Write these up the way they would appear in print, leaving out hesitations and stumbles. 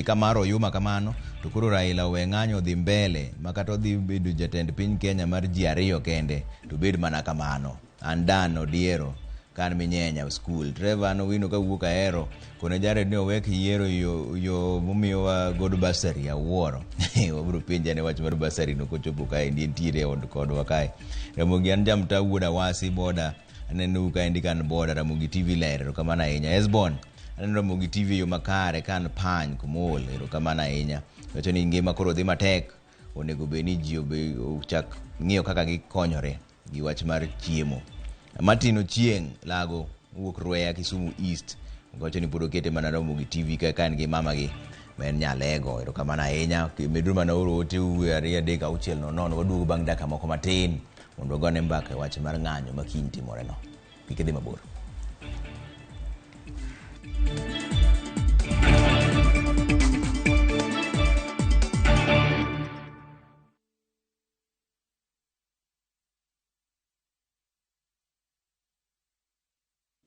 Be ka mar oyuma kamano to koro Raila owe ng'anyo odhi mbele ma kata odhi bedo jatend piny Kenya mar ji ariyo kende to bed mana kamano. An Dan Odiero kan minyenya school. Trevor an Owino kawuok Ahero kone Jared ni owek yiero yo, yo momiyowa godo bursary awuoro. Wabiro penje ane wach mar bursary no kochopo kae entiere e od kodwa kae. Ramogi an jamta wuod Awasi boda Anenou kaendi ka an boda Ramogi TV ler, erokamano ahinya. Esbon, aneno Ramogi TV e yo makare ka an pany kumol, erokamano ahinya. Wacho ni ngima koro dhi matek, onego bed ni ji obe ochak ng'iyo kaka gikonyore gi wach mar chiemo. Martin Ochieng' Lago wuok Rweya Kisumu East wacho ni pod okete mana Ramogi TV ka ka en gi mama gi ma en Nyalego. Erokamano ahinya. Meduru mana oro ote u 2 3 6 0 waduogo bang' dakika moko matin. Mondo wagone mbaka e wach mar ng'anyo ma kiny timoreno. Kik idhi mabor.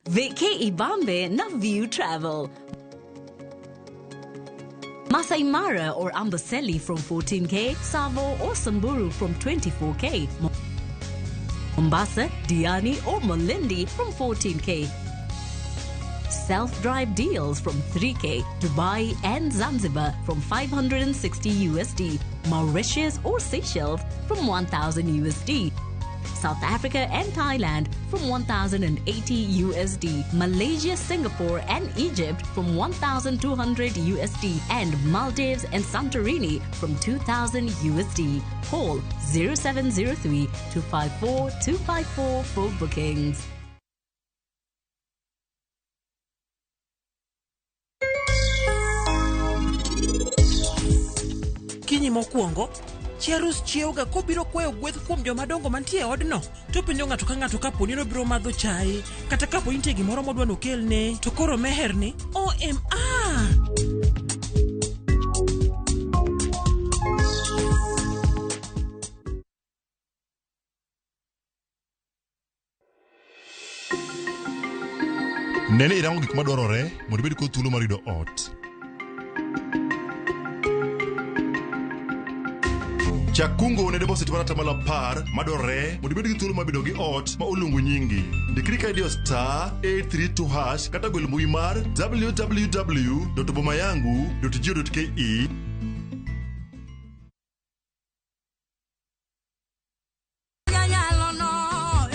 Vk Ibambe na View Travel. Masai Mara or Amboseli from 14K, Savo or Samburu from 24K, Mombasa, Diani or Malindi from 14K. Self-drive deals from 3K, Dubai and Zanzibar from 560 USD, Mauritius or Seychelles from 1000 USD. South Africa and Thailand from 1080 USD, Malaysia, Singapore and Egypt from 1200 USD, and Maldives and Santorini from 2000 USD. Call 0703 254 254 for bookings. Kinyi mokwongo, Cherus chiewoga kobiro kwayo gweth kuom joma dongo mantie e odno. To openjo ng'ato ka ng'ato kapo ni obiro madho chae, kata kapo ni nitie gimoro modwa nokelne. To koro Meher ni OMR! Ne ni irango gik madwarore mondo ibed kod thuolo mar yudo ot. Chak kungo ne deposit mar atamalo 10 madwarore mondo ibed gi thuolo mar bedo gi ot ma oluongo nyingi. Ndikri ka idiyo star 832 hash kata gwel mbui mar www.bomayangu.go.ke. Janyalo no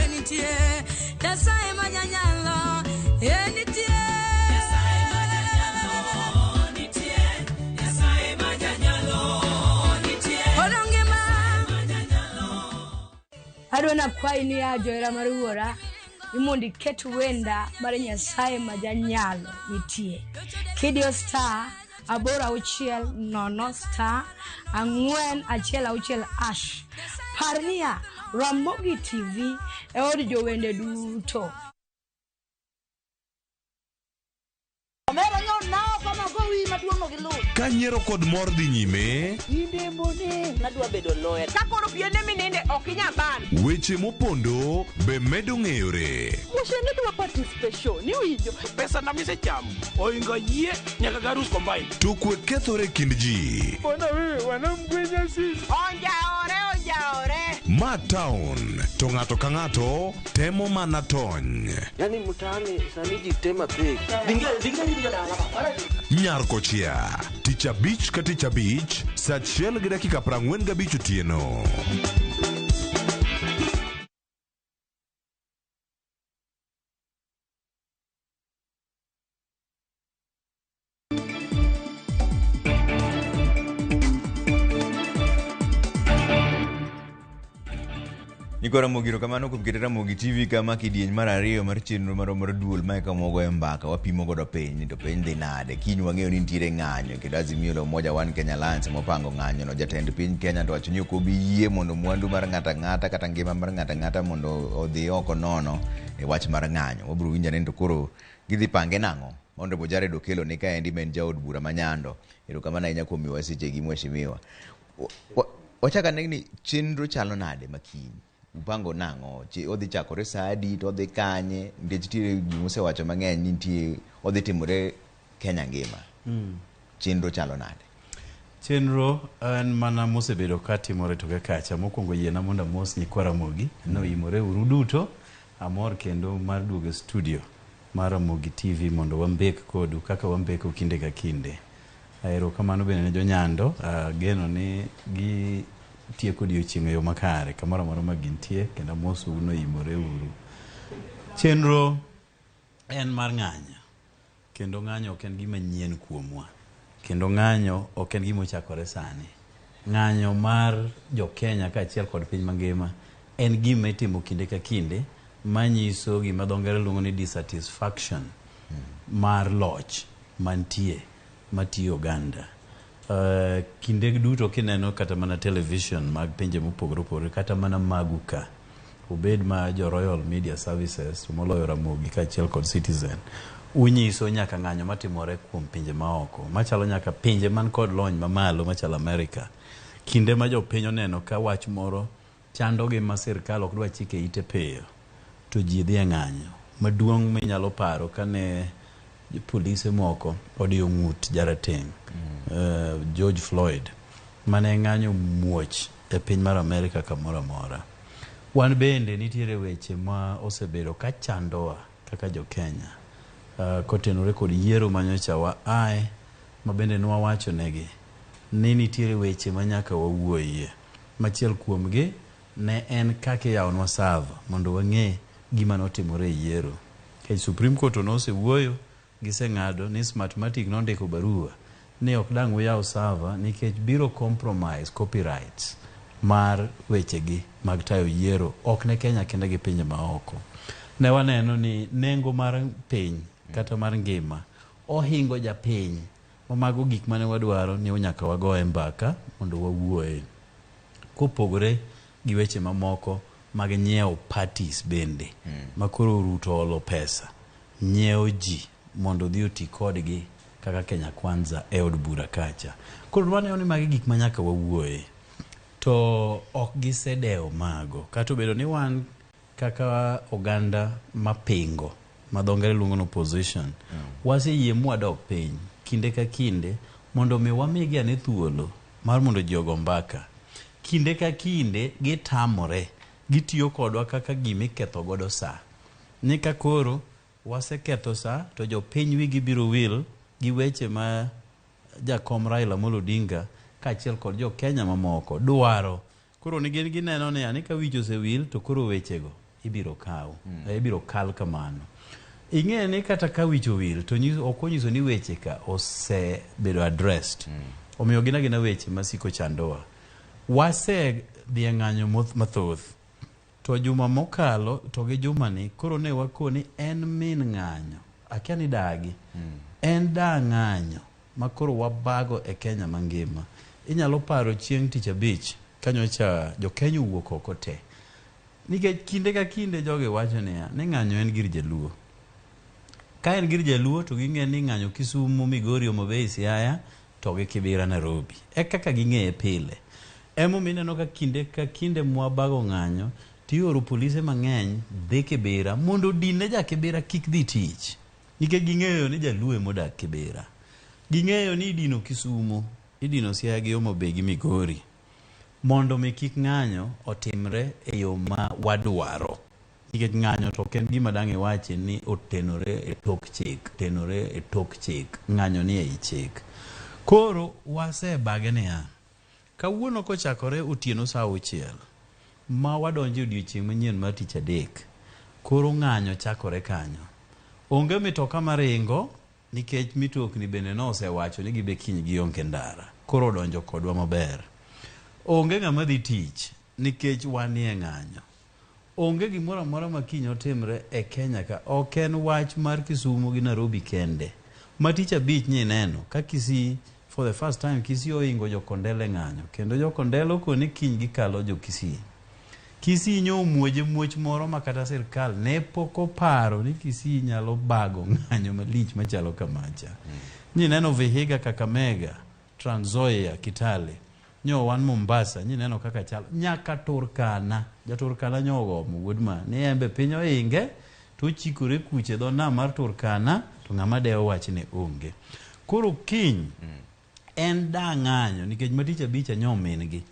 enitie, Nyasaye ma janyalo enitie. Nyasaye ma janyalo nitie, Nyasaye ma janyalo nitie. Odongima. Adwa nakwayi niya johera mar wuora ni mondo iket wenda mar Nyasaye ma janyalo nitie. Kidiyo star 860 star 4 1 6 hash. Par niya, Ramogi TV e od jowende duto. Ka nyiero kod mor dhi nyime, Nadwa bedo lawyer. Ka koro piende mininde ok inyal ban. Weche mopondo be medo ng'eyore. Mushene dwa participation, iwinjo? Pesa na misechamo oingo yie nyaka garus combine. To kwe kethore e kind ji. Onjaore onjaore. Ma town to ng'ato ka ng'ato temo mana tony. Yani mtaani sani ji tema pek. Nyar kochia tich abich ka tich abich saa 1:45 otieno. Nyikwa Ramogi erokamano kuom keto Ramogi TV kama kidieny mar ariyo mar chenro marwa mar duol ma eka mwagoye mbaka wapimo godo piny ni to piny dhi nade. Kiny wang'eyo ni nitiere ng'anyo kendo Azimio la Umoja One Kenya Alliance mopango ng'anyo no. Jatend piny Kenya to wacho ni ok obi yie mondo mwandu mar ng'ato ang'ata kata ngima mar ng'ato ang'ata mondo odhi oko nono e wach mar ng'anyo. Wabiro winjo ane ni to koro gidhi pange nang'o. Honorable Jared Okello ni kaendi ma en jaod bura ma Nyando. Erokamano ahinya kuom miyowa sechegi mheshimiwa. Wachak ane ni chenro chalo nade ma kiny? Upango nang'o? Odhi chakore saa adi to odhi kanye? Nikech nitiere gima usewacho mang'eny ni nitie odhi timore Kenya ngima. Chenro chalo nade? Chenro en mana mosebedo ka timore toke kacha. Mokwongo yiena mondo amos nyikwa Ramogi. Noimore uru duto. Amor kendo mar duogo e studio mar Ramogi TV mondo wambek kodu kaka wambeko kinde ka kinde. Erokamano bende ne jonyando. Ageno ni gitieko odiochieng' e yo makare kamoro amora ma gintie kendo amosou noimore uru. Chenro en mar ng'anyo. Kendo ng'anyo ok en gima nyien kuomwa. Kendo ng'anyo ok en gima ochakore sani. Ng'anyo mar jo Kenya kaachiel kod piny mangima en gima itimo kinde ka kinde manyiso gima dho ngere luongo ni dissatisfaction mar loch mantie matiyo oganda. Kinde duto kineno kata mana television mag pinje mopogore opogore kata mana magu ka, obed ma jo Royal Media Services to moloyo Ramogi kaachiel kod Citizen, unyiso nyaka ng'anyo matimore kuom pinje maoko machalo nyaka pinje man kod lony mamalo machalo Amerika. Kinde ma jopiny oneno ka wach moro chandogi ma sirkal ok dwa chike ite piyo, to ji dhi e ng'anyo. Maduong' minyalo paro kane polise moko odiyo ng'ut jarateng' George Floyd mane ng'anyo muoch e piny mar Amerika kamoro amora. Wan bende nitiere weche ma osebedo ka chandowa kaka jo Kenya kotenore kod yiero manyocha wa ae ma bende nwawacho negi ni nitiere weche ma nyaka wawuoyie. Machiel kuomgi ne en kaka iyawonwa server mondo wang'e gima notimore e yiero. Nikech Supreme Court to nosewuoyo, giseng'ado ni Smartmatic nondiko barua ni ok dang' uyaw server nikech biro compromise copyrights mar wechegi mag tayo yiero ok ne Kenya kende gi pinje maoko. Ne waneno ni nengo mar piny kata mar ngima ohingo japiny ma mago gik mane wadwaro ni nyaka wagoye mbaka mondo wawuoye. Kopogore gi weche mamoko mag nyiewo parties bende ma koro Ruto olo pesa nyiewo ji mondo odhi oti kodgi kaka Kenya Kwanza e od bura kacha. Koro waneno ni magi gik ma nyaka wawuoye to ok gisedewo mago kata obedo ni wan kaka oganda mapingo ma dho ngere luongo ni opposition waseyie mwadok piny kinde ka kinde mondo mi wamigi ane thuolo mar mondo ji ogo mbaka. Kinde ka kinde gitamore, gitiyo kodwa kaka gima iketho godo sa. Ni ka koro waseketho sa to jopiny wigi biro wil gi weche ma jakom Raila Amolo Odinga kaachiel kod jo Kenya mamoko dwaro. Koro ni gin gineno ni ani ka wich osewil to koro wechego ibiro kaw, ibiro kal kamano. Ing'e ni kata ka wich owil to ok onyiso ni weche ka osebedo addressed. Omiyo gin agina weche masiko chandowa. Wasedhi e ng'anyo mathoth. To juma mokalo to gi jumani koro ne wakoni en min ng'anyo. Akia ni dagi. En da ng'anyo ma koro wabago e Kenya mangima. Inyalo paro chieng' tich abich kanyocha jo Kenya owuok oko te. Nikech kinde ka kinde jogi wacho niya, ni ng'anyo en gir jaluo. Ka en gir jaluo to ging'e ni ng'anyo Kisumu, Migori, Homa Bay, Siaya to gi Kibera Nairobi. E kaka ging'eye pile. Emomiyo ineno ka kinde ka kinde mwabago ng'anyo tioro polise mang'eny dhi Kibera mondo odin ne ja Kibera kik dhi tich. Nikech ging'eyo ni jaluo emodak Kibera. Ging'eyo ni idino Kisumu, idino Siaya gi Homa Bay gi Migori. Mondo mi kik ng'anyo otimre e yo ma wadwaro. Nikech ng'anyo to ok en gima dang' iwachi ni otenore e tok chik, tenore e tok chik, ng'anyo ni ei chik. Koro wasebage niya, kawuono kochakore otieno sa 6 ma wadonjo e odiochieng' manyien mar tich adek, koro ng'anyo chakore kanyo. Onge mitoka maringo nikech mitokni bende nosewacho ni gibe kiny gionge ndara. Koro odonjo kodwa maber. Onge ng'ama dhi tich nikech wanie ng'anyo. Onge gimoro amora ma kiny otimre e Kenya ka. Ok en wach mar Kisumu gi Nairobi kende. Ma tich abich nyineno ka Kisii for the first time Kisii oingo jo Kondele ng'anyo. Kendo jo Kondele okoni kiny gikalo jo Kisii. Kisii nyo omuoje muoch moro ma kata sirkal ne pok oparo ni Kisii nyalo bago ng'anyo malich machalo kamacha. Nyineno Vihiga, Kakamega, Trans Nzoia, Kitale. Nyo wan Mombasa, nyineno kaka chalo. Nyaka Turkana. Ja Turkana nyo ogomo wuod ma. Ni embe piny oinge, to ochikore kuche dho nam mar Turkana, to ng'ama dewo wachne onge. Koro kiny, En da ng'anyo nikech ma tich abich anyo min-gi.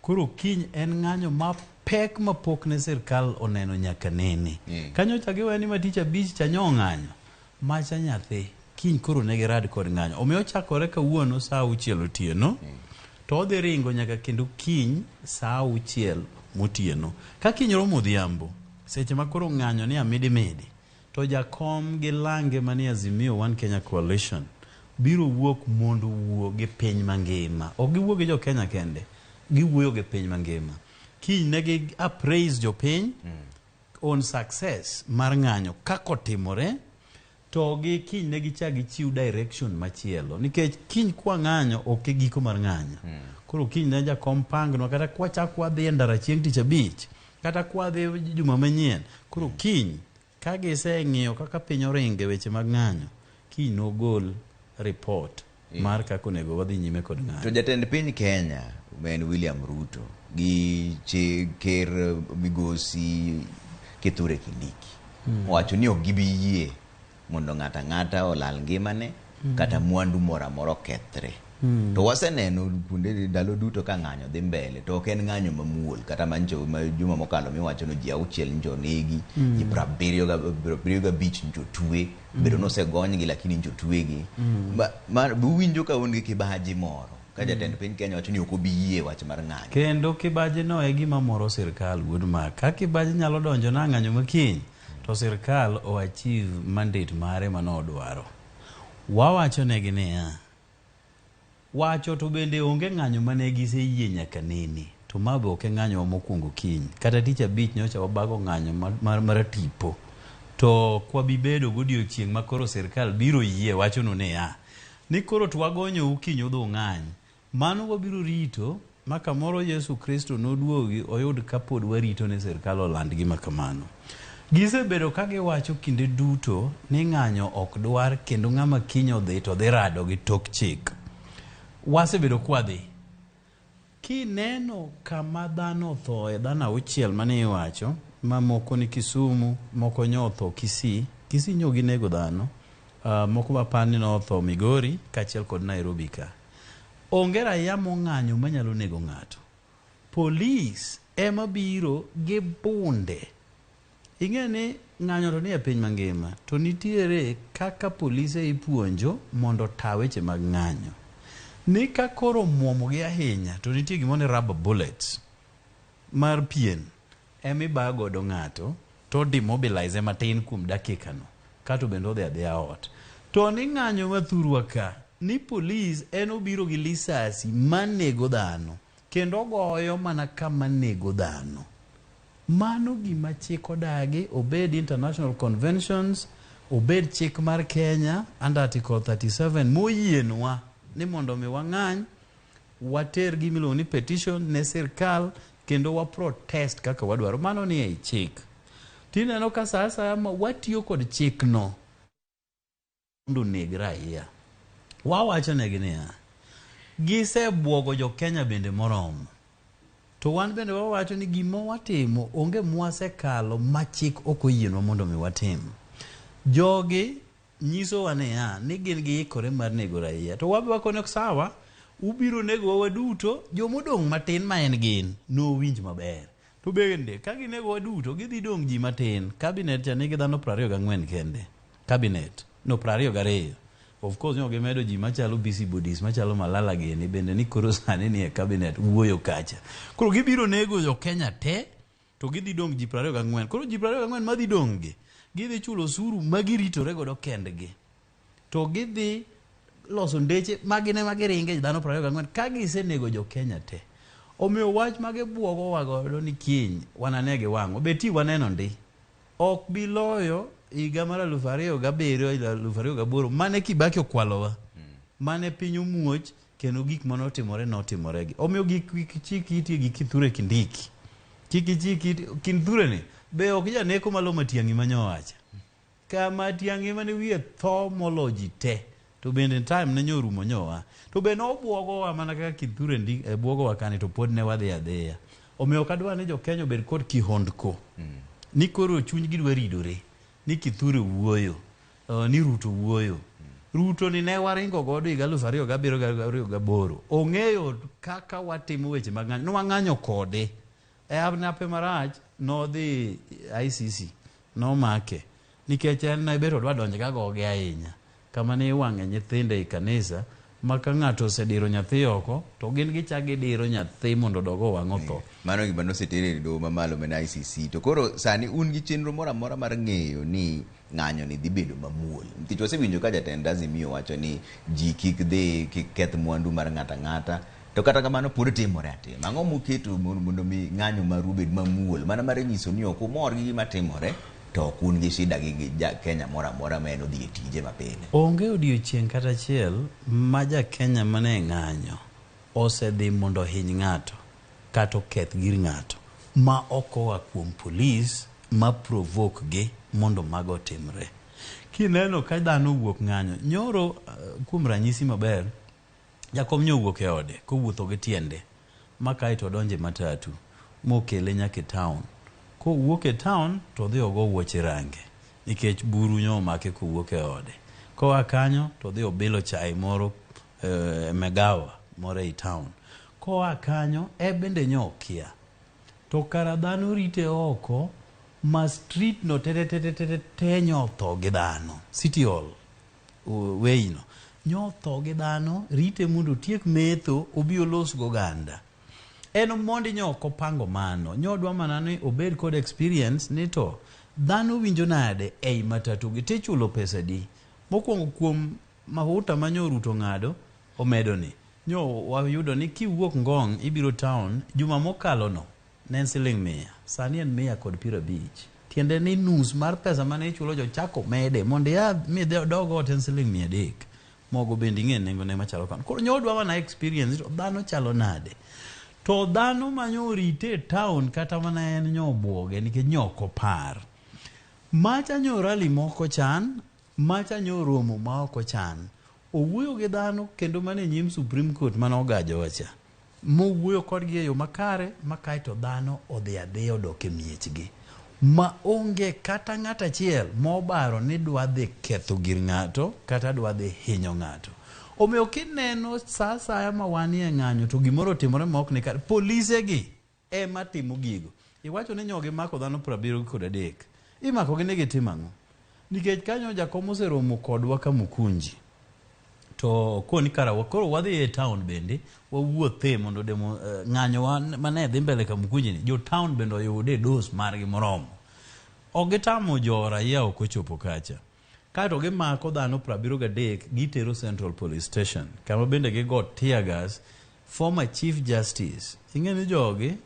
Koro kiny en ng'anyo mapek ma pok ne sirkal oneno nyaka nene. Kanyocha giweyo ni ma tich abich cha nyo ng'anyo. Macha nyathi kiny koro ne girad kod ng'anyo. Omiyo ochakore kawuono saa auchiel otieno to odhi ringo nyaka kendo kiny saa auchiel motieno. Ka kiny romo odhiambo, seche ma koro ng'anyo ni amidimidi, to jakom gi lange manie Azimio One Kenya Coalition biro wuok mondo owuo gi piny mangima. Ok giwuo gi jo Kenya kende, giwuoyo gi piny mangima. Kiny ne gi appraise jopiny on success mar ng'anyo kaka otimore to gi kiny ne gichak gichiw direction machielo nikech kiny kwa ng'anyo ok e giko mar ng'anyo. Koro kiny ne jakom pangnwa kata kwachak wadhi e ndara chieng' tich abich kata kwadhi juma manyien. Koro kiny ka giseng'iyo kaka piny oringo e weche mag ng'anyo, kiny nogol report mar kaka onego wadhi nyime kod ng'anyo. To jatend piny Kenya ma en William Ruto gi che ker migosi Kithure Kindiki owacho ni ok gibi yie mondo ng'ato ang'ata olal ngimane kata mwandu moro amora okethre. To waseneno kuonde ndalo duto ka ng'anyo dhi mbele to ok en ng'anyo mamuol kata mancho ma juma mokalo miwacho ni ji auchiel ncho onegi, ji 75 ncho otwe, bedo nosegonygi lakini ncho otwegi. Ma uwinjo ka un gi kibaji moro ka jatend piny Kenya wacho ni ok obi yie wach mar ng'anyo. Kendo kibaji no e gima moro sirkal wuod ma. Ka kibaji nyalo donjo na ng'anyo makiny, to sirkal o achieve mandate mare manodwaro. Wawacho negi niya, wacho to bende onge ng'anyo mane giseyie nyaka nene. To ma be ok e ng'anyo mokwongo kiny. Kata tich abich nyocha wabago ng'anyo mar tipo. To ok wabi bedo godiochieng' ma koro sirkal biro yie wachonu niya, ni koro to wagonyou kiny udhi ung'any. Mano wabiro rito ma kamoro Yesu Kristo noduogi oyud kapod warito ni sirkal oland gima kamano. Gisebedo ka giwacho kinde duto ni ng'anyo ok dwar kendo ng'ama kiny odhi to dhi rado gi tok chik. Wasebedo kwadhi. Kineno kama dhano othoe, dhano auchiel mane iwacho, ma moko ni Kisumu, moko nyo otho Kisii, Kisii nyo ginego dhano, moko apar ni notho Migori kaachiel kod Nairobi ka. Onge raia mong'anyo manyalo nego ng'ato. Polis ema biro gi bunde. Ing'e ni ng'anyo to ni e piny mangima, to nitiere kaka polise ipuonjo mondo ota weche mag ng'anyo. Ni ka koro omuomogi ahinya, to nitie gimoro ni rubber bullets mar pien ema ibayo godo ng'ato to demobilize matin kuom dakika no kato bende odhi adhiya ot. To ni ng'anyo mathurwa ka, ni polis en obiro gi lisasi manego dhano kendo ogoyo mana kama nego dhano. Mano gima chik odagi, obed international conventions, obed chik mar Kenya under Article 37 moyienwa ni mondo mi wang'any, water gima iluongo ni petition ne sirkal kendo wa protest kaka wadwaro. Mano ni ei chik. Tineno ka sa asaya ma watiyo kod chikno mondo oneg raia. Wawacho negi niya, gisebuogo jo Kenya bende moromo. To wan bende wawacho ni gima watimo onge mwasekalo ma chik ok oyienwa mondo mi watim. Jogi nyisowa niya, ni gin giikore mar nego raia. To wabe wakone sawa, ubiro negowa waduto, jomodong' matin ma en gin, nowinj maber. To bende, ka ginegowa duto, gidhi dong' ji matin. Cabinet cha nigi dhano 24 kende. Cabinet. No, 22. Of course, nyo gimedo ji machalo busybodies, machalo Malala gini, bende ni koro sani ni e cabinet wuoyo kacha. Koro gibiro nego jo Kenya te, to gidhi dong' ji 24. Koro ji 24 madhi dong' gi, gidhi chulo osuru ma giritore godo kendgi. To gidhi loso ndeche ma gin ema giringe dhano 24 ka gisenego jo Kenya te. Omiyo wach ma gibuogowa godo ni kiny wanane gi wang'wa, be ti waneno ndi. Ok bi loyo higa mar 2007, 2008 mane Kibaki okwalowa. Mane piny omuoch kendo gik mane otimore notimore gi. Omiyo gik chik iti gi Kithure Kindiki. Kik ichik iti Kithure ni be ok janeko malo Matiang'i manyowacho. Ka Matiang'i mane wiye tho molo ji te. To bende time ne nyorumo nyowa. To be nobuogowa mana kaka Kithure ndi eh, buogowa kani to pod ne wadhi adhiya. Omiyo ok adwa ni jo Kenya obed kod kihondko. Ni koro chunygi dwa ridore. Ni Kithure wuoyo. Ni Ruto wuoyo. Ruto ni ne waringo godo higa 2007 28. Ong'eyo kaka watimo weche mag ng'anyo. Nwang'anyo kode. E nape marach nodhi ICC nomake nikech en ne bet odwa donjo ka goge ahinya kama ne iwang'e nyithindo ei kanisa ma ka ng'ato osediro nyathi oko to gin gichak gidiro nyathi mondo odog owang' otho. Mano gima noseter e doho mamalo mana ICC. To koro sani un gi chenro moro amora mar ng'eyo ni ng'anyo ni dhi bedo mamuol. Nikech wasewinjo ka jatend Azimio wacho ni ji kik dhi kik keth mwandu mar ng'ato ang'ata. To kata kamano pod timore atima. Ang'o muketo mondo mi ng'anyo maru obed mamuol? Mana mar nyiso ni ok umor gi gima timore to ok un gi shida gi ja Kenya moro amora ma en odhi e tije mapile. Onge odiochieng' kata achiel ma ja Kenya mane ng'anyo osedhi mondo ohiny ng'ato kata oketh gir ng'ato ma ok oa kuom polis ma provoke gi mondo mago otimre. Kineno ka dhano owuok ng'anyo, nyoro kuom ranyisi maber, jakom nyo owuok e ode kowuotho gi tiende ma kaeto odonjo e matatu mokele nyaka e town. Kowuok e town to odhi ogo wuoche range nikech buru nyo omake kowuok e ode. Koa kanyo to odhi obilo chai moro e megawa moro ei town. Koa kanyo e bende nyo okia. To kara dhano rite oko ma street no te nyo otho gi dhano. City Hall way no. Nyo otho gi dhano rite mondo otiek metho obi olos goganda. En mondi nyo ok opango mano. Nyo odwa mana ni obed kod experience ni to dhano winjo nade ei matatu gi tichulo pesa di. Mokwongo kuom mahuta ma nyo Ruto ng'ado omedo ni. Nyo wayudo ni kiwuok Ngong ibiro town juma mokalo no ne en siling 100. Sani en 150. Tiende ni nus mar pesa mane ichulo jo chako mede mondo ia midhi dog ot en siling 300. Mogo bende ing'e nengone machalo kamano. Koro nyo odwa mana experience to dhano chalo nade. To dhano manyo orite e town kata mana en nyo obuoge nikech nyo ok opar. Macha nyo rally moko chan, macha nyo romo ma ok ochan. Owuoyo gi dhano kendo mana e nyim Supreme Court mane ogajowa cha. Mowuoyo kodgi e yo makare ma kaeto dhano odhi adhiya odok e miechgi. Ma onge kata ng'ato achiel mobaro ni dwa dhi ketho gir ng'ato kata dwa dhi hinyo ng'ato. Omiyo kineno sa asaya ma wanie ng'anyo to gimoro otimore ma ok ni kare, polise gi ema timo gigo. Iwacho ni nyogi mako dhano 73. Imako gi ni gitimo ang'o? Nikech kanyo jakom oseromo kodwa Kamukunji. To koni kara koro wadhi e town bende wawuothe mondo demo ng'anyo wa mane dhi mbele Kamukunji ni jo town bende oyude dos margi moromo. Ok gitamo jo raia ok ochopo kacha. Kaeto gimako dhano 73 gitero Central Police Station kama bende gigo tear gas former Chief Justice. Ing'e ni jogi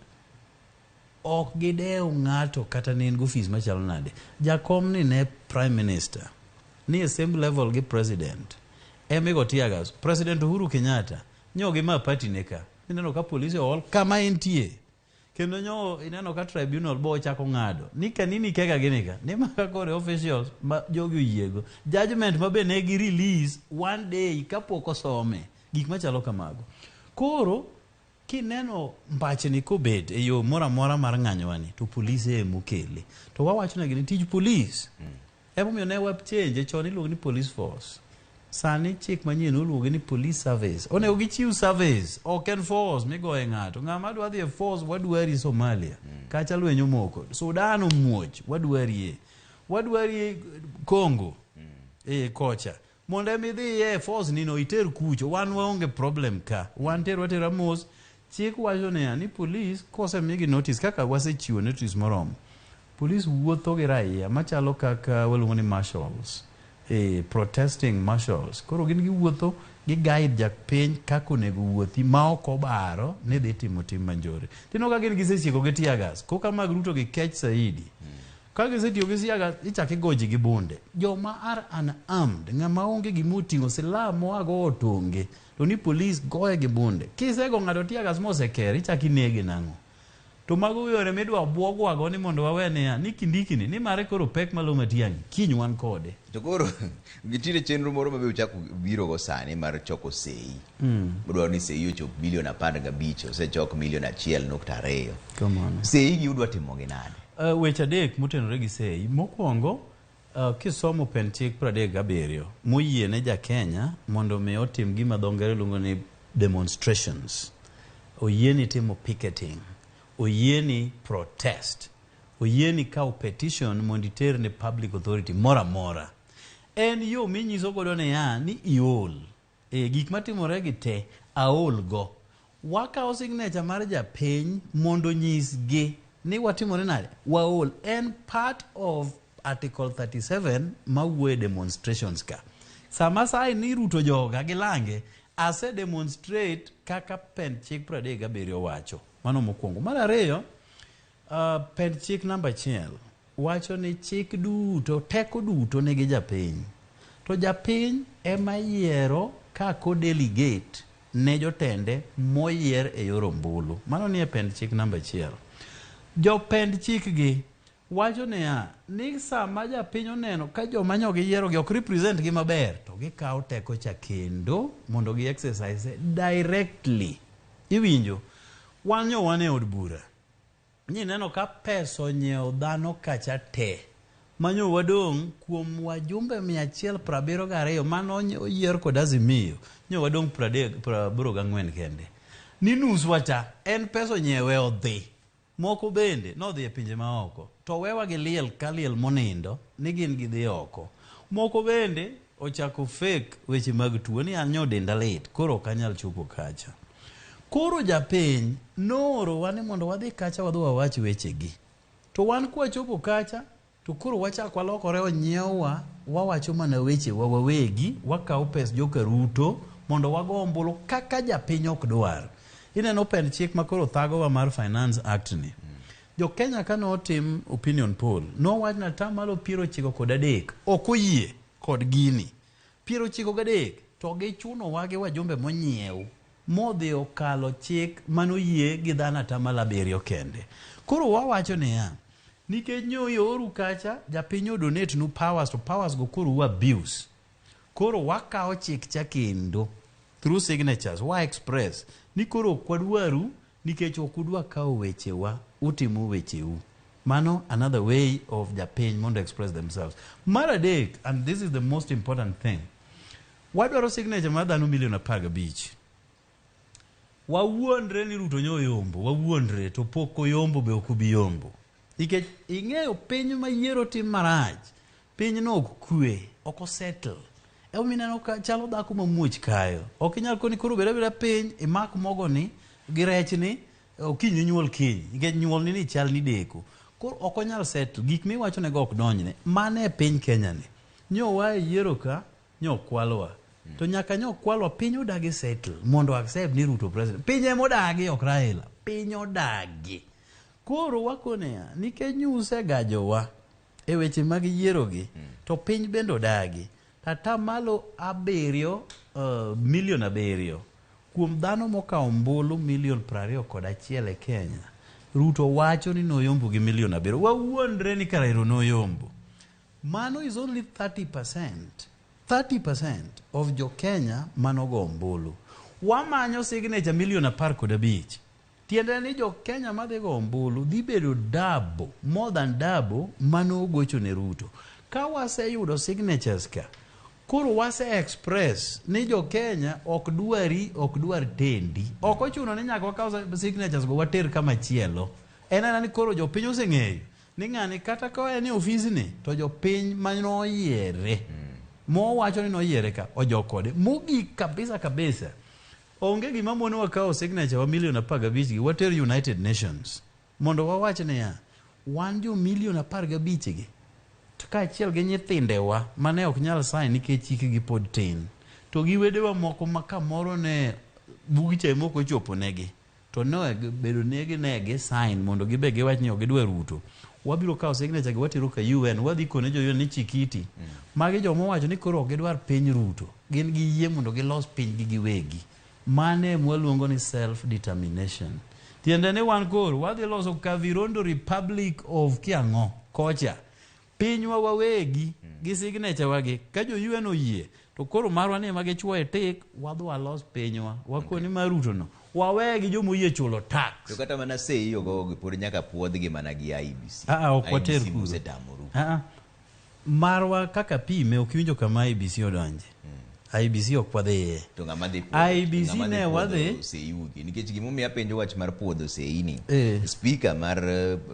ok gidew ng'ato kata ne en gi ofis machalo nade. Jakom ni ne Prime Minister ni e same level gi President. Emigo tear gas. President Uhuru Kenyatta nyo gi ma party ne ka. Ineno ka polise ool kama entie. Kendo nyo ineno ka tribunal bo ochako ng'ado ni kanini kega gini ka ni maka kore officials ma jogi oyiego judgment ma be ne gi release one day kapok osome gik machalo kamago. Koro kineno mbachni kobet e yo moro amora mar ng'anyowani to polise emokele. To wawacho negi ni tij polis emomiyo ne wa change chon iluongo ni police force. Sani chik manyien oluonge ni police service. Onego gichiw service, ok en force migoye ng'ato. Ng'ama dwa dhi e force wadwari Somalia. Kacha lweny omoko. Sudan omuoch wadwarie. Wadwari Congo. Kocha. Mondo emi idhi e force nino iter kucho. Wan waonge problem ka. Wan terwa tera mos. Chik wacho niya ni police kosemigi notice kaka wasechiwo notice moromo. Police wuotho gi raia machalo kaka waluongo ni marshals. Protesting marshals. Koro gin giwuotho gi guide japiny kaka onego wuothi ma ok obaro ni dhi timo tim manjore. Tineno ka gin gisesieko gi tear gas. Koka mag Ruto gi kech saidi. Ka gisetiyo gi tear gas ichako igo ji gi bunde. Joma are unarmed, ng'ama onge gima oting'o silaha moago ot onge. To ni police goye gi bunde. Kisego ng'ato tear gas mosekere ichako inege nang'o? To mago yore midwa bwogwago ni mondo wawe niya ni Kindiki ni nimare koro pek malo Matiang'i kiny wan kode. To koro nitiere chenro moro ma be uchako biro go sani mar choko sei. Udwaro ni sei ochop milion 15, osechok milion 1.2. Kamano. Sei gi udwa timo gi nade? Weche adek motenore gi sei. Mokwongo, Kisomo pend chik 37 moyie ne ja Kenya mondo mi otim gima dho ngere luongo ni demonstrations. Oyieni timo picketing, oyieni protest, oyieni kawo petition mondo iter ne public authority moro amora. En yo minyiso godo niya ni iol. E, gik matimore gi te aol go. Wakawo signature mar japiny mondo onyisgi ni watimore nade? Waol. En part of Article 37 mawuoyo e demonstrations ka. Sama sign ni Ruto joga gi lange, ase demonstrate kaka pend chik 37 wacho. Mano mokwongo. Mar ariyo, pend chik namba 1 wacho ni chik duto, teko duto nigi japiny. To japiny ema yiero kako delegate ne jotende moyier e yor ombulu. Mano nie pend chik namba 1. Jopend chik gi wacho niya, ni sama japiny oneno ka joma nyo giyiero gi ok represent gi maber, to gikawo teko cha kendo mondo gi exercise directly. Iwinjo? Wan nyo wan e od bura. Ni neno ka pesa onyiewo dhano kacha te. Manyo wadong' kuom wajumbe 172 mane oyier kod Azimio, nyo wadong' 84 kende. Ni nuswa cha, en pesa onyiewe odhi. Moko bende nodhi e pinje maoko. To wewa gi liel ka liel monindo ni gin gidhi oko. Moko bende ochako fake weche mag tuo ni an nyo denda lit, koro ok anyal chopo kacha. Koro japiny noorowa ni mondo wadhi kacha wadhi wawach wechegi. To wan kwachopo kacha, to koro wachak walokore onyiewwa, wawacho mana wechewa wawegi, wakawo pes joka Ruto mondo wago ombulu kaka japiny ok dwar. Ineno pend chik ma koro thagowa mar Finance Act ni. Jo Kenya ka notim opinion poll, nowach ni atamalo 93 ok oyie kod gini. 93 to gichunowa gi wajumbe monyiew modhi okalo chik manoyie gi dhano atamalo 7 kende. Koro wawacho niya, nikech nyo ioru kacha, japiny o donate nu powers to powers go koro u abuse. Koro wakawo chik cha kendo through signatures wa express ni koro ok wadwaru nikech ok udwa kawo wechewa, utimo wecheu. Mano another way of japiny mondo express themselves. Mar adek, and this is the most important thing, wadwaro signature mar dhano milion 15. Wawuondre ni Ruto nyo oyombo, wawuondre to pok oyombo be ok obi yombo. Nikech ing'eyo piny ma yiero tim marach, piny no ok kwe, ok osettle. Emomiyo ineno ka chalo dhako mamuoch kayo. Ok inyal koni koro bed abeda piny, imak mogoni gi rechni, okinyi inyuol kiny. Nikech nyuolni ni chal ni deko. Koro ok onyal settle, gik miwachonego ok donjne. Mano e piny Kenya ni. Nyo waa e yiero ka, nyo kwalwa. To nyaka nyo kwalwa, piny odagi settle mondo accept ni Ruto president. Piny ema odagi, ok Raila. Piny odagi. Koro wakoneya, nikech nyo usegajowa e weche mag yierogi, to piny bende odagi. Atamalo 7, milion 7 kuom dhano mokawo ombulu milion 21 e Kenya. Ruto wacho ni noyombo gi milion 7. Wawuondre ni kara ero noyombo. Mano is only 30%. 30% of jo Kenya manogo ombulu. Wamanyo signature milion 15. Tiende ni jo Kenya madhi go ombulu dhi bedo double, more than double mano ogocho ne Ruto. Ka waseyudo signatures ka, koro wase express ni jo Kenya ok dwari, ok dwar tendi. Ok ochuno ni nyaka wakaw signatures go water kama chielo. En ena ni koro jopiny oseng'eyo ni ng'ani kata ka en e ofisni to jopiny manoyiere mowacho ni noyiere ka ojok kode. Mogik kabisa kabisa, onge gima monowa kawo signature wa milion 15 gi water United Nations mondo wawach niya, wan jo milion 15 gi to kaachiel gi nyithindewa mane ok nyal sign nikech hikgi pod tin, to gi wedewa moko ma kamoro ne bugche mok ochopo negi to ne bedo negi ne gi sign mondo gibe giwach ni ok gidwa Ruto. Wabiro kawo signature gi watero ka UN, wadhi kone jo UN ni chikiti. Magi joma owacho ni koro ok gidwar piny Ruto, gin gi yie mondo gilos pinygi giwegi. Mane mwaluongo ni self determination. Tiende ni wan koro wadhi loso Kavirondo Republic of Kiang'o kocha. Pinywa wawegi gi signature wagi ka jo UN oyie to koro marwa ni ema gichuoye tik wadhi walos pinywa wakoni mar Ruto no wawe gi joma oyie chulo tax. To kata mana sei ogogi pod nyaka puodhgi mana gi IEBC. Ah, ok water IEBC kuro. musetamoru. Ah, ah. Marwa kaka pime ok iwinjo kama IEBC odonje. IEBC ok wadhiye. To ng'ama dhi puodho- IEBC ng'ama dhi ne puodho wadhi sei ugi nikech gimomiyo apenjo wach mar puodho sei ni Eh. spika mar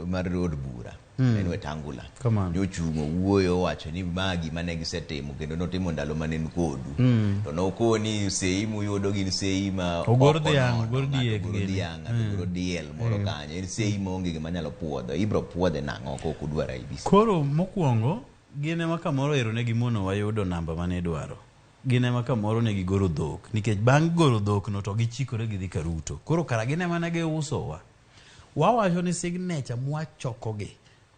mar od bura en Wetangula Kamano. nochung' owuoyo owacho ni ma gima ne gisetimo kendo notimo ndalo mane en kodu to nokoni sei muyudo gin sei ma Ogor ok dhiang', onono, ogor ng'ato diek ogoro gini. dhiang' ng'ato ogoro diel moro kanyo en sei maonge gima nyalo puodho ibro puodhe nang'o ka ok udwar IEBC Koro mokwongo gin ema kamoro ero ne gimono wayudo namba mane idwaro. Gin ema kamoro ne gigoro dhok nikech bang' goro dhok no to gichikore gidhi ka Ruto. Koro kara gin ema ne giusowa. Wawacho ni signature mwachokogi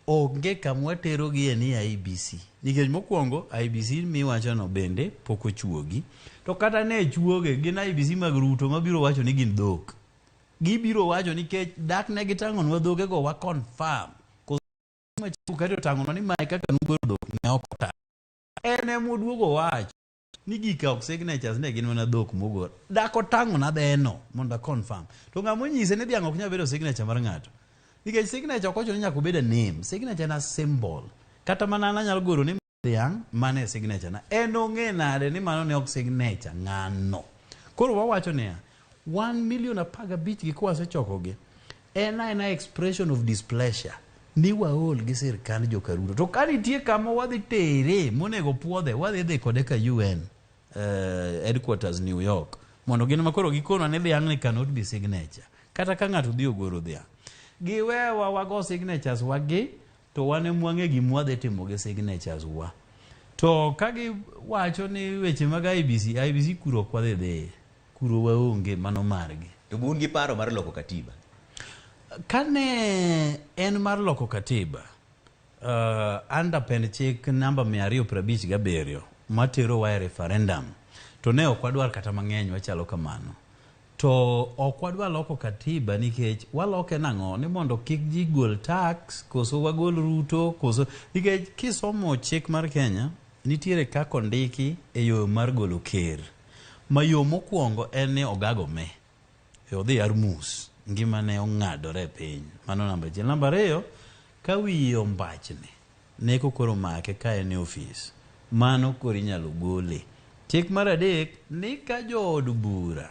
onge kama waterogie ni IEBC. Nikech mokwongo IEBC miwachono bende pok ochuogi. To kata ne chuoge gin IEBC mag Ruto mabiro wacho ni gin dhok. Gibiro wacho nikech dak ne gitang'onwa dhogego wa confirm. Chebukati otang'onwa ni mae kaka nugoro dhok ne ok otang'. En ema oduogo wacho ni gika ok signatures ne gin mana dhok mogor. Dak otang'ona dheno mondo a confirm. To ng'ama onyise ni dhiang' ok nyal bedo signature mar ng'ato. Nikech signature ok ochuno ni nyaka obed a name. Signature en a symbol. Kata mana an anyalo goro ni dhiang' mano e signature na. En ong'e nade ni mano ne ok signature ng'ano. Koro wawacho niya, 1 million 15 gi kwasechokogi en aena expression of displeasure ni waol gi sirkand joka Ruto. To ka nitie kama wadhi tere monego puodhe, wadhi dhi kode ka UN headquarters New York mondo gin ma koro gikonwa ni dhiang' ni cannot be signature. Kata ka ng'ato dhi ogoro dhiang'. Giwewa wago signatures wagi to wan ema wang'e gima wadhi timo gi signatures wa. To ka giwacho ni weche mag IEBC, IEBC kuro ok wadhi dhiye. Kuro waonge mano margi. To be un gi paro mar loko katiba? Kane en mar loko katiba, under pend chik namba 257 materowa e referendum, to ne ok wadwar kata mang'eny wachalo kamano. To ok wadwar loko katiba nikech waloke nang'o? Ni mondo kik ji gol tax, koso wagol Ruto, koso nikech kisomo chik mar Kenya, nitiere kaka ondiki e yo mar golo ker. Ma yo mokwongo en ni ogago me. Odhi Armus, ngimane ong'adore e piny. Mano namba achiel. Namba ariyo, ka wiye ombachni, neko koro make ka en e ofis. Mano koro inyalo gole. Chik mar adek, ni ka jood bura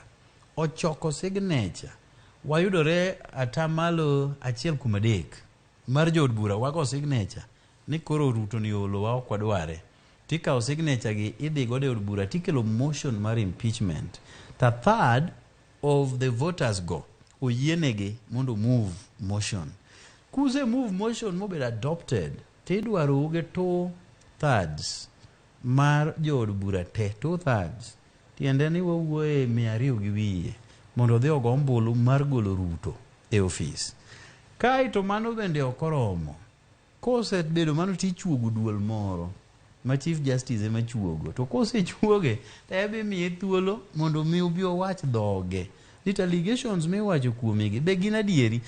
ochoko signature, wayudore atamalo 1/3 mar jood bura wago signature ni koro Ruto ni olowa ok wadware. Tikawo signature gi idhi godo e od bura tikelo motion mar impeachment. To a third of the voters go oyienegi mondo move motion. Kuse move motion mobedo adopted, tidwaro gi 2/3 mar jood bura te, 2/3. Tiende ni wawuoye 200 gi wiye mondo odhi ogo ombulu mar golo Ruto e ofis. Kae to mano bende ok oromo. Kosebedo mano tichuogo duol moro ma Chief Justice ema chuogo. To kosechuoge to ebe imiye thuolo mondo mi obi owach dhoge. Ni to allegations miwacho kuomegi be gin adieri.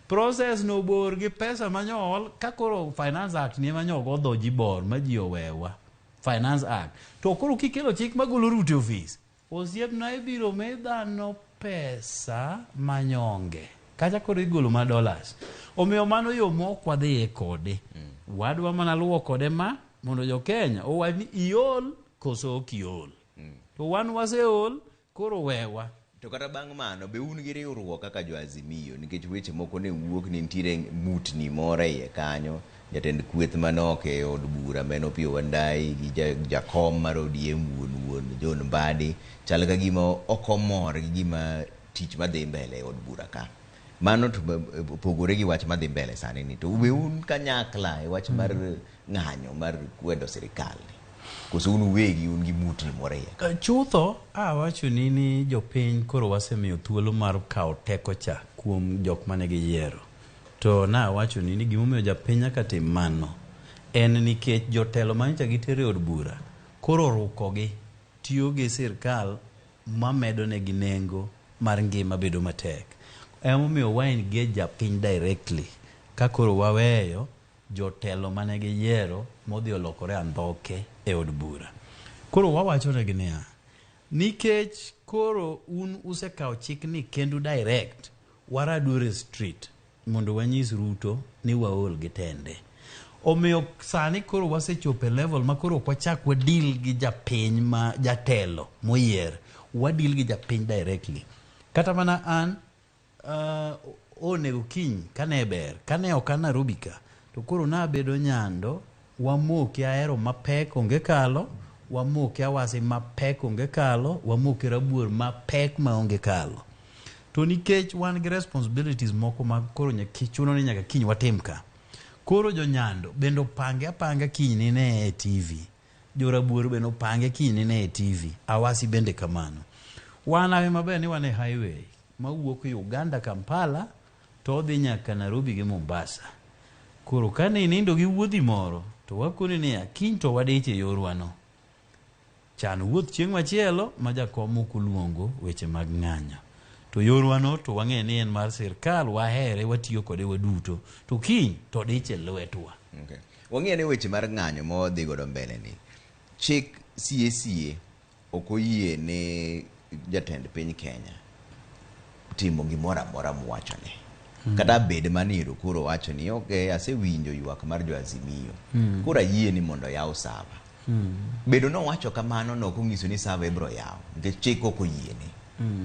Process no bor gi pesa manyool ka koro Finance Act ni ema nyogo dho ji bor ma ji owewa. Finance Act. To koro kikelo chik magolo Ruto e ofis, osiepna ibiro mi dhano pesa manyonge. Kacha koro igolo ma dollars. Omiyo mano yo mok wadhiye kode. Wadwa mana luwo kode ma mondo jo Kenya owach ni iol koso ok iol. To wan waseol koro wewa. To kata bang' mano, be un gi riwruok kaka jo Azimio nikech weche moko ne wuok ni nitiere mutni moro e iye kanyo, jatend kweth manok e od bura ma en Opiyo Wandayi gi jakom mar ODM wuon John Mbadi chal ka gima ok omor gi gima tich madhi mbele e od bura ka. Mano to opogore gi wach madhi mbele sani ni. To be un kanyakla e wach mar ng'anyo mar kwedo sirikal ni? Koso un uwegi un gi mutni moro e iye ka? Chutho awacho ni ni jopiny koro wasemiyo thuolo mar kawo teko cha kuom jok mane giyiero. To nawacho ni ni gimomiyo japiny nyaka tim mano en nikech jotelo manyocha gitero e od bura koro rukogi tiyo gi sirkal mamedo negi nengo mar ngima bedo matek. Emomiyo wa engage japiny directly ka koro waweyo jotelo mane giyiero modhi olokore andhoke e od bura. Koro wawacho negi niya, nikech koro un usekawo chik ni kendu direct, waradure street mondo wanyis Ruto ni waol gi tende. Omiyo sani koro wasechopo e level ma koro ok wachak wadeal gi japiny ma jatelo moyier, wadeal gi japiny directly. Kata mana an onego kiny kane ber, kane ok an Nairobi ka, to koro nabedo Nyando, wamoke Ahero mapek onge kalo, wamoke Awasi mapek onge kalo, wamoke Rabuor mapek maonge kalo. To nikech wan gi responsibilities moko ma koro chuno ni nyaka kiny watim ka. Koro jo Nyando bende opange apanga kiny nine e TV. Jo Rabuor bende opange kiny nine e TV. Awasi bende kamano. Wan awe maber ni wan e highway mawuok Uganda Kampala to odhi nyaka Nairobi gi Mombasa. Koro kane inindo gi wuodhi moro to wakoni niya kiny to wadich e yorwano. Chan wuoth chieng' machielo ma jakom ok oluongo weche mag ng'anyo. To yorwano to wang'e ni en mar sirkal, wahere, watiyo kode waduto. To kiny to dich e lwetwa. Okay. Wang'eyo ni weche mar ng'anyo ma wadhi godo mbele ni chik sie sie ok oyie ne jatend piny Kenya timo gimoro amora mowachone. Kata bed maniero koro wacho ni okay, asewinjo ywak mar jo Azimio. Koro ayie ni mondo yaw sava. Bedo nowacho kamano no ok onyiso ni sava ibiro yaw nikech chik ok oyiene.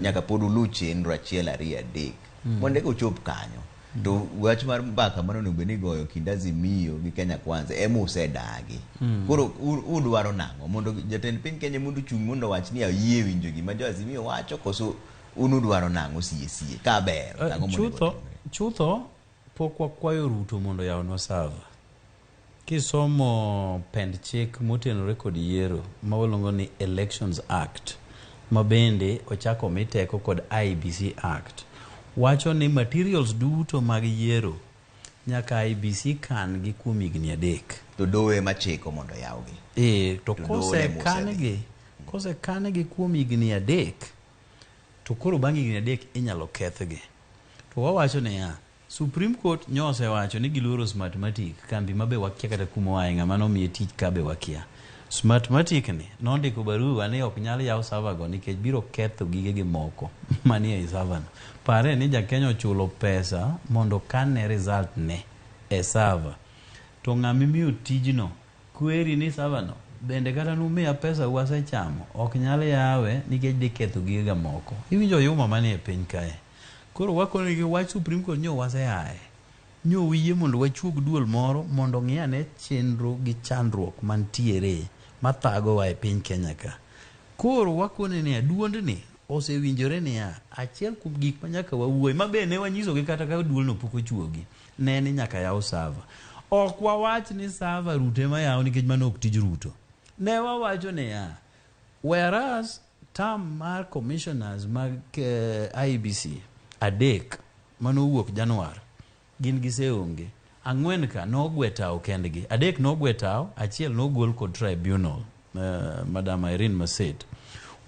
Nyaka pod uluw chenro achiel ariyo adek mondo eka ochop kanyo. To wach mar mbaka mane onego bed ni igoyo kind Azimio gi Kenya Kwanza ema usedagi. Koro udwaro nang'o? Mondo jatend piny Kenya mondo ochung' mondo owach ni ayie winjo gima jo Azimio wacho koso un udwaro nang'o sie sie ka ber tang'o monego Chutho, timre? chutho pok wakwayo Ruto mondo oyawnwa server. Kisomo pend chik motenore kod yiero ma waluongo ni Elections Act ma bende ochako omi teko kod IEBC Act wacho ni materials duto mag yiero nyaka IEBC kan gi kuom higni 3. To doho ema chiko mondo oyawgi. To To doho ema osedhi. kosekan gi kuom higni 3 to koro bang' higni 3 inyalo kethgi. To wawacho niya, Supreme Court nyo osewacho ni giluoro Smartmatic, kambi ma be wakia kata kuma oaye, ng'ama nomiye tich ka be wakia. Smartmatic ni nondiko barua ni ok nyal yaw server go nikech biro ketho gigegi moko manie ei server no. Pare ni ja Kenya ochulo pesa mondo okanne result ne e server. To ng'ama imiyo tijno kweri ni server no bende kata numiya pesa wasechamo ok nyal yawe nikech dhi ketho gigega moko. Iwinjo oyuma manie piny kae. Koro wakono gi wach Supreme Court nyo waseaye. Nyo uyie mondo wachuog duol moro mondo ong'i ane chenro gi chandruok mantiere mathagowa e piny Kenya ka. Koro wakone niya, duondni osewinjore niya, achiel kuom gik ma nyaka wawuoye, ma be ne wanyisogi kata ka duolno pok ochuogi, ne ni nyaka yaw server. Ok wawach ni server Ruto ema yaw nikech mano ok tij Ruto. Ne wawacho niya, whereas term mar commissioners mag IEBC 3 manowuok Januar gin giseonge. 4 ka nogwe tawo kendgi, 3 nogwe tawo, 1 nogol kod tribunal, Madam Irene Maset.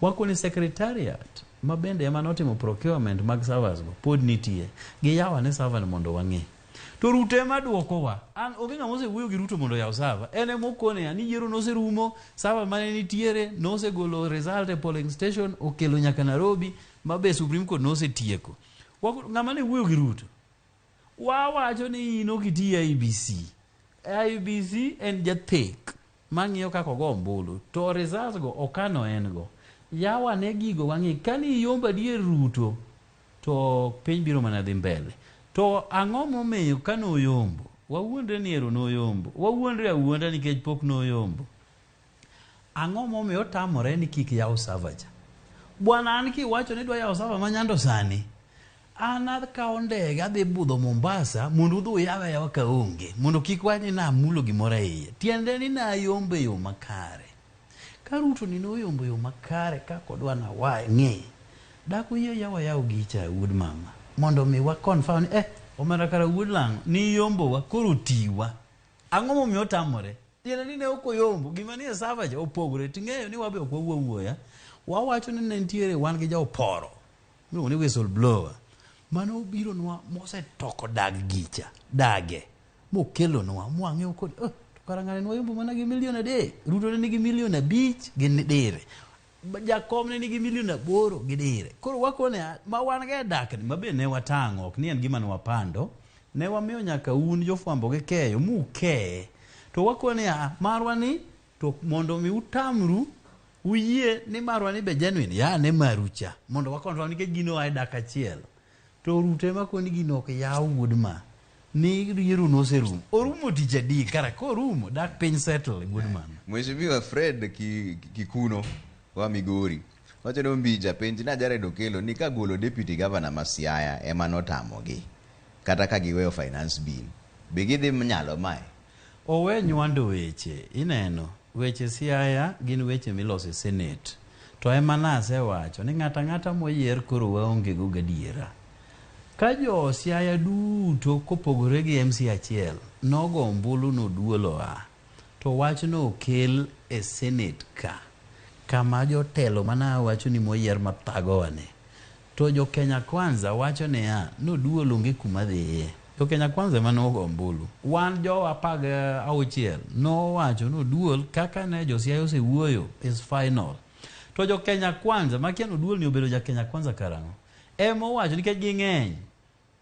Wakoni secretariat ma bende ema notimo procurement mag servers go pod nitie. Giyawa ne server mondo wang'e. To Ruto ema duokowa. An onge ng'ama osewuoyo gi Ruto mondo oyaw server. En ema okone ni yiero noserumo, server mane nitiere nosegolo result e polling station okelo nyaka Nairobi ma be Supreme Court nosetieko. Ng'ama ne wuoyo gi Ruto? Wawacho ni in ok iti IEBC. IEBC en jathek mang'iyo kaka ogo ombulu to results go okano en go. Yawa ne gigo wang'i kani iyombo adier Ruto to piny biro mana dhi mbele. To ang'o momiyo ka noyombo? Wawuondre ni ero noyombo. Wawuondre awuonda nikech pok noyombo. Ang'o momiyo otamore ni kik yaw server cha? Bwana an kiwacho ni dwa yawo server ma Nyando sani, an akawo ndege adhi budho Mombasa mondo udhi uyawe ayawa kaonge, mondo kik wach ni namulo gimoro e iye. Tiende ni nayombo e yo makare. Ka Ruto ni noyombo e yo makare kaka odwa na ng'e, dak uyie yaw ayaw gicha wuod mama mondo mi wa confirm ni omera kara wuod lang'o ni yombowa koro tiwa. Ang'o momiyo otamore? Tiende ni ne ok oyombo, gima nie server cha opogore. Ting'eyo ni wabe ok wawuo awuoya. Wawacho ni ne nitiere wan gi jaoporo miluongo ni whistle blower mane obironwa mosetoko dag gicha dage mokelonwa mwang'eyo kod to kara ng'ani nwayombo mana gi milion 3, Ruto ne nigi milion 5 gi dire, Jakom ne nigi milion 8 gi dire. Koro wakone ma wan ga e dakni ma be ne watang'o, ok ni en gima ne wapando, ne wamiyo nyaka un jofwambo gi keyo mukeye. To wakoni a marwa ni to mondo mi utamru uyie ni marwa ni be genuine ya ne maru cha mondo wakontrol nikech gino oa e dak achiel. To Ruto ema koni gino ok yaw wuod ma ni yiero noserumo. Orumo tich adi kara korumo dak piny settle wuod mano. Mheshimiwa Fred Kikuno wa Migori wacho ni Ombija penj na Jared Okello ni ka golo deputy governor ma Siaya ema notamogi kata ka giweyo finance bill be gidhi nyalo mae? Owe nywando weche ineno weche Siaya gin weche miloso e Senate to ema nasewacho ni ng'ato ang'ata moyier koro waonge go gadiera. Ka jo Siaya duto kopogore gi MC achiel nogo ombulu noduol oa to wachno okel e Senate ka kama jotelo mana wacho ni moyier mathagowa ni to jo Kenya Kwanza wacho niya noduol onge kuma dhiye. Jo Kenya Kwanza ema nogo ombulu. Wan jo 16 nowacho noduol kaka ne jo Siaya osewuoyo is final. To jo Kenya Kwanza makia noduol ni obedo ja Kenya Kwanza karang'o? Ema owacho nikech ging'eny.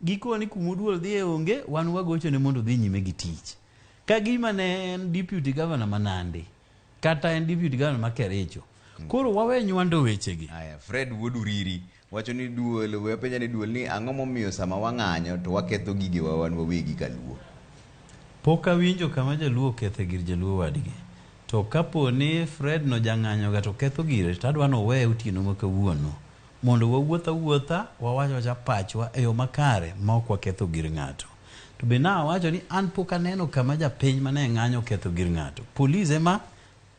Gikoni kuma oduol dhiye onge wan wagochone mondo odhi nyime gi tich. Ka gima ne en deputy governor ma Nandi kata en deputy governor ma Kericho. Koro wawe nywando wechegi. Aya, Fred wuod Uriri wacho ni duol we penja ni duol ni ang'o momiyo sama wang'anyo to waketho gigewa wan wawegi kaluo. Pok awinjo kama jaluo okethe gir jaluo wadgi. To kapo ni Fred no jang'anyo ga to ketho gire to adwa ni oweye otieno ma kawuono mondo wawuoth awuotha wawach awacha pachwa e yo makare ma ok waketho gir ng'ato. To be nawacho ni an pok aneno kama japiny mane ng'anyo oketho gir ng'ato. Polis ema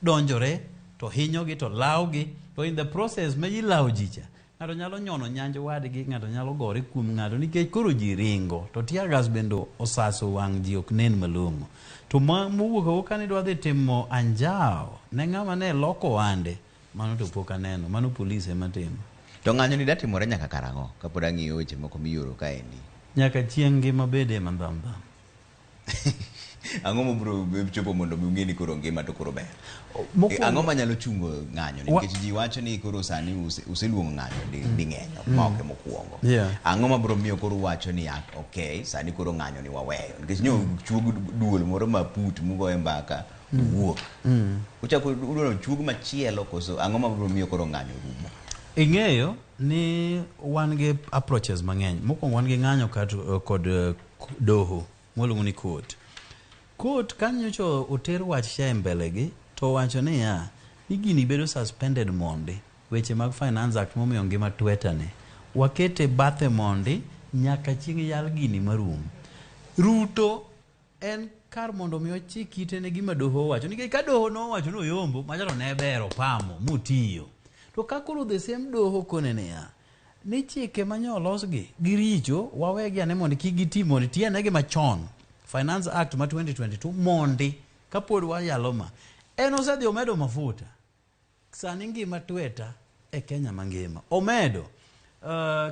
donjore to hinyogi to lawogi to in the process ma ji lawo ji cha ng'ato nyalo nyono nyanj wadgi ng'ato nyalo gore kuom ng'ato nikech koro ji ringo to tear gas bende osaso wang' ji ok nen malong'o to ma mowuok awuoka ni dwa dhi timo anjawo ne ng'ama ne loko ohande mano to pok aneno mano polis ema timo. To ng'anyo ni datimore nyaka karang'o kapod ang'iyo weche moko mioro kaendi? Nyaka chieng' ngima bede mandhamdham. Ang'o mabiro chopo mondo mi ung'e ni koro ngima to koro ber? Ang'o manyalo chungo ng'anyo ni? Nikech ji wacho ni koro sani useluongo ng'anyo ding'eny ok ma ok mokwongo. Ang'o mabiro miyo koro uwacho ni okay sani koro ng'anyo ni waweyo? Nikech nyo chuog duol moro maput mugoye mbaka wuok. Uchako udwaro chuog machielo koso ang'o mabiro miyo koro ng'anyo rumo? Ing'eyo ni wan gi approaches mang'eny. Mokwongo wan gi ng'anyo kod doho mwaluongo ni court. Court ka nyocha oter wach cha e mbele gi to owacho niya ni gini bedo suspended mondi weche mag Finance Act momiyo ngima tweta ni wakete bathe mondi nyaka chieng' yal gini marum. Ruto en kar mondo mi ochik ite ne gima doho owacho nikech ka doho nowacho noyombo macha to ne ber opamo motiyo. To ka koro the same doho kone niya ni chike manye olosgi giricho wawegi ane mondo kik giti mondo ti ane gi machon Finance Act ma 2022 mondi kapod wayalo ma en osedhi omedo mafuta sani ngima tweta e Kenya mangima omedo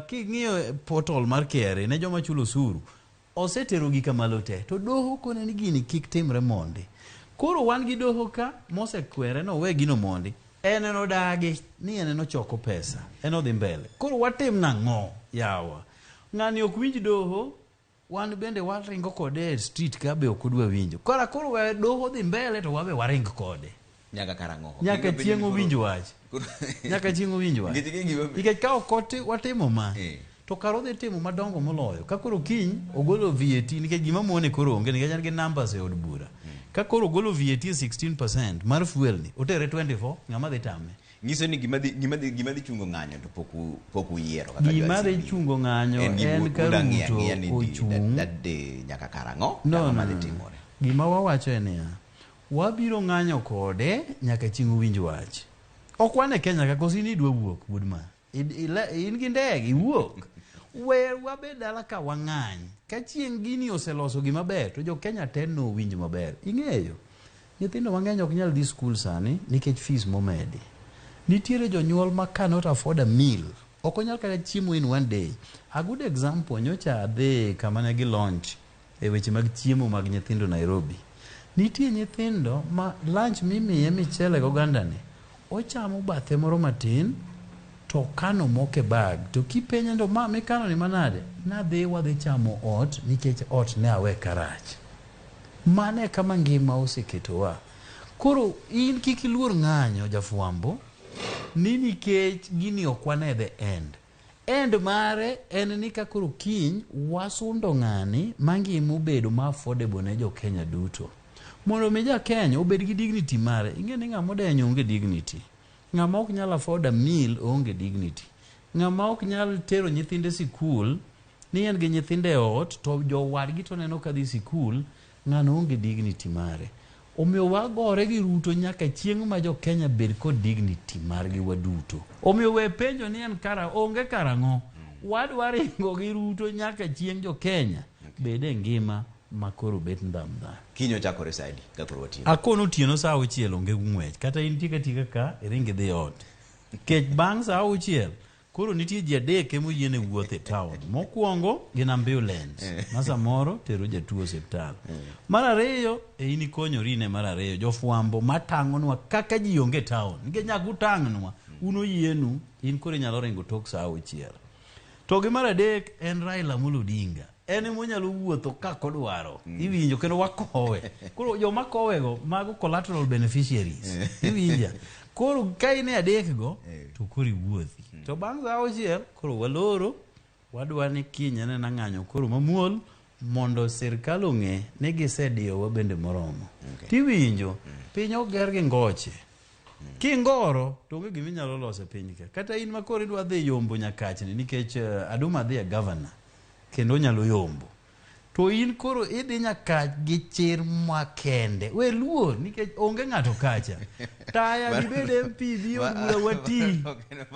king'iyo portal mar KRA ne joma chulo osuru osetero gi kamalo te to doho kone ni gini kik timre mondi koro wan gi doho ka mosekwere no we gino mondi en enodagi ni en enochoko pesa en odhi mbele koro watim nang'o yawa ng'ani ok winj doho wan bende waringo kode e street ka be ok odwa winjo kora koro we doho dhi mbele to wabe waring kode Nyaka karang'o? Nyaka chieng' owinj wach. Nyaka chieng' owinj wach. Nikech ka ok watimo ma to kar odhi timo madongo moloyo. Ka koro kiny ogolo VAT nikech gima mone koro onge nikech en gi numbers e od bura. Ka koro ogolo VAT 16% mar fuel ni otere 24 ng'ama dhi tame? Nyiso ni gima dhi chungo ng'anyo to pok uyiero kaka Gima dhi chungo ng'anyo en ka Ruto ochung'. Nyaka karang'o? No, no, no. Gima wawacho en niya, wabiro ng'anyo kode nyaka chieng' owinj wach. Ok wan e Kenya ka koso in idwa wuok wuod ma. In gi ndege iwuok. We wabed dala ka wang'any. Ka chieng' gini oseloso gima ber to jo Kenya te nowinj maber. Ing'eyo, nyithindo mang'eny ok nyal dhi skul sani nikech fees momedi. Nitiere jonyuol ma cannot afford a meal. Ok onyal kata chiemo in one day. A good example, nyocha adhi kama ne gi launch e weche mag chiemo mag nyithindo Nairobi. Nitie nyithindo ma lunch mimiye michele goganda ni, ochamo bathe moro matin to kano moko e bag. To kipenje to ma mikano ni manade? Nadhi wadhi chamo ot nikech ot ne awe karach. Mano e kama ngima oseketowa. Koro in kik iluor ng'anyo jafwambo ni nikech gini ok wane the end. End mare en ni ka koro kiny wasundo ng'ani ma ngima obedo ma affordable ne jo Kenya duto. Mondo mi ja Kenya obed gi dignity mare, ing'e ni ng'ama odenyo onge dignity. Ng'ama ok nyal afford a meal oonge dignity. Ng'ama ok nyal tero nyithinde sikul ni en gi nyithindo e ot to jowadgi to neno ka dhi sikul, ng'ano onge dignity mare. Omiyo wagore gi Ruto nyaka chieng' ma jo Kenya bed kod dignity margi waduto. Omiyo we penjo ni en kara onge karang'o. Wadwa ringo gi Ruto nyaka chieng' jo Kenya bed e ngima ma koro bet ndam ndam. Kiny ochakore saa adi ka koro watieko? Akono otieno saa auchiel onge ng'wech. Kata in tiek atieka ka iring idhi ot. Kech bang' saa auchiel koro nitie ji adek ema oyiene wuoth e town. Mokwongo gin ambulance ma samoro tero jatuo osiptal. Mar ariyo e in ikonyori ne mar ariyo jofwambo matang'onwa kaka ji onge e town. Nikech nyaka utang'nwa un oyienu in koro inyalo ringo tok saa auchiel. To gi mar adek en Raila Amolo Odinga. En ema onyalo wuotho kaka odwaro. Iwinjo kendo wakowe. Koro joma kowego mago collateral beneficiaries. Iwinja. Koro ka in e adek go to koro iwuothi. To bang' saa auchiel koro waloro wadwa ni kiny anena ng'anyo koro mamuol mondo sirkal ong'e ni gisediyowa bende moromo. Tiwinjo piny ok ger gi ngoche. Kingoro to onge gima inyalo loso e piny ka. Kata in ma koro idwa dhi yombo Nyakachni nikech Aduma dhi e governor kendo onyalo yombo. To in koro idhi Nyakach gi chir makende. We luor nikech onge ng'ato kacha. Taya dibed MP bi od bura wati.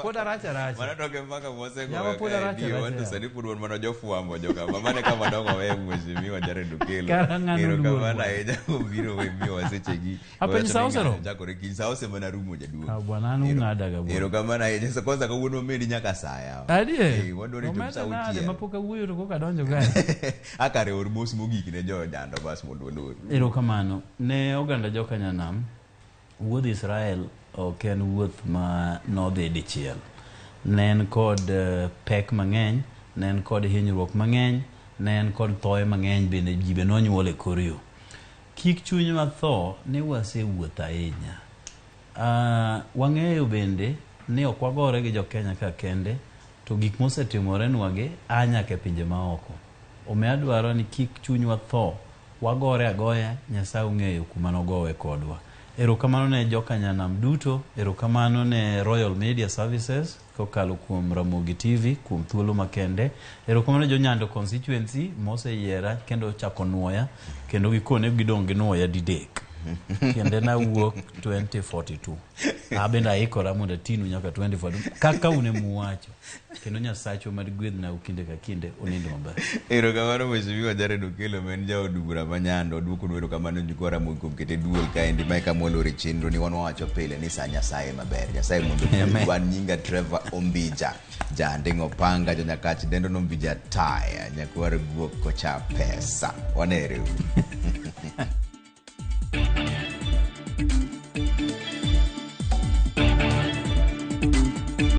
Pod arach aracha. Mano to mpaka mwasegoyo Yawa pod kae arach dio, aracha wan to yawa. sani pod wan mana jofwambo joka ma mane kama dongo we mheshimiwa Jared Okello. Kara ng'ano luor Erokamano bwana. ahinya kuom biro we miyowa sechegi. Apenj Wacho sa ni oseromo? ng'anyo chakore kiny sa osemana rumo jaduong'. Ah, bwana an ung'adaga bwana. Erokamano ahinya. So kwanza kawuono wamedi nyaka sa yawa. Adier? Eh, wadwaro ni chop sa Omeda nade auchiel. mapok awuoyo to koka adonjo kae. Akare or mos mogik ne jo Nyando bas mondo walor. Erokamano ne oganda joka Nyanam. Wuodh Israel ok en wuoth ma nodhi dichiel. Ne en kod pek mang'eny, ne en kod hinyruok mang'eny, ne en kod thoe mang'eny bende ji be nonyuol e kor yo. Kik chunywa tho ni wasewuotho ahinya. Wang'eyo bende ni ok wagore gi jo Kenya ka kende, to gik mosetimorenwagi a nyaka e pinje maoko. Omiyo adwaro ni kik chunywa tho, wagore agoya, Nyasaye ong'eyo kuma nogowe kodwa. Erokamano ne joka Nyanam duto, erokamano ne Royal Media Services kokalo kuom Ramogi TV kuom thuolo makende. Erokamano ne jo Nyando constituency moseyiera kendo ochako nuoya kendo gikone gidong' ginuoya didek. Tiende nawuok 2042. Abende aikora mondo atinu nyaka 2042 kaka un emuwacho. Kendo Nyasachwa mad gwedhnau kinde ka kinde unind maber. Erokamano Mheshimiwa Jared Okello ma en jaod bura ma Nyando. Duokonu erokamano nyikwa Ramogi kuom kete duol kaendi mae kama walore chenro ni wan wawacho pile ni sa Nyasaye maber. Nyasaye mondo Amen. wan nyinga Trevor Ombija. Janding'o panga jonyakach dendo no Ombija taya nyakwar guok kocha pesa. Wanere uru.